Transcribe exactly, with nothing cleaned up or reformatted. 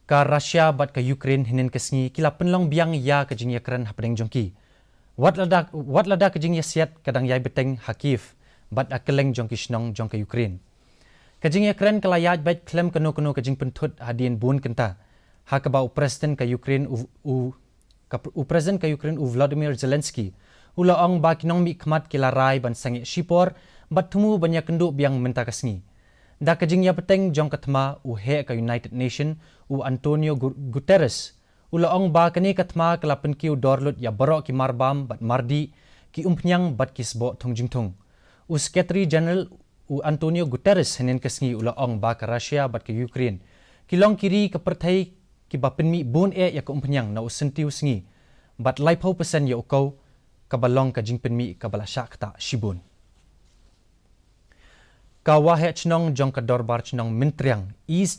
Ka Russia bad ka Ukraine hynnin ka sngi ki la pynlong biang ïa ka jingïakren hapdeng jong ki. Wat lada, wat lada ka jingïasiat ka dang ïai bteng ha Kyiv bad ha kylleng jong ki shnong jong ka Ukraine. Ka jingïakren ka la ïaid beit khlem kano kano ka jingpynthut hadien bun kynta, ha kaba u President ka Ukraine u, u ka pr-, u President ka Ukraine u Volodymyr Zelensky u la ong ba ki nongmihkhmat ki la rai ban sangeh shipor bad thmu ban ïakynduh biang mynta ka sngi. Da ka jingïabteng jong ka thma, u heh ka United Nation u Antonio Gu-, Guterres u la ong ba kane ka thma ka la pynkiew dor lut ïa baroh ki marbam bad mardih, ki umphniang bad ki sboh thung jingthung. U Secretary General u Antonio Guterres hynnin ka sngi u la ong ba ka Russia bad ka Ukraine ki long ki ri ka pyrthei kiba pynmih bun eh ïa ka umphniang na u syntiew sngi, bad laiphew percent ïa u kaw, kaba long ka jingpynmih kaba la shah ktah shibun. Ka waheh chnong jong ka Dorbar Chnong Myntriang, East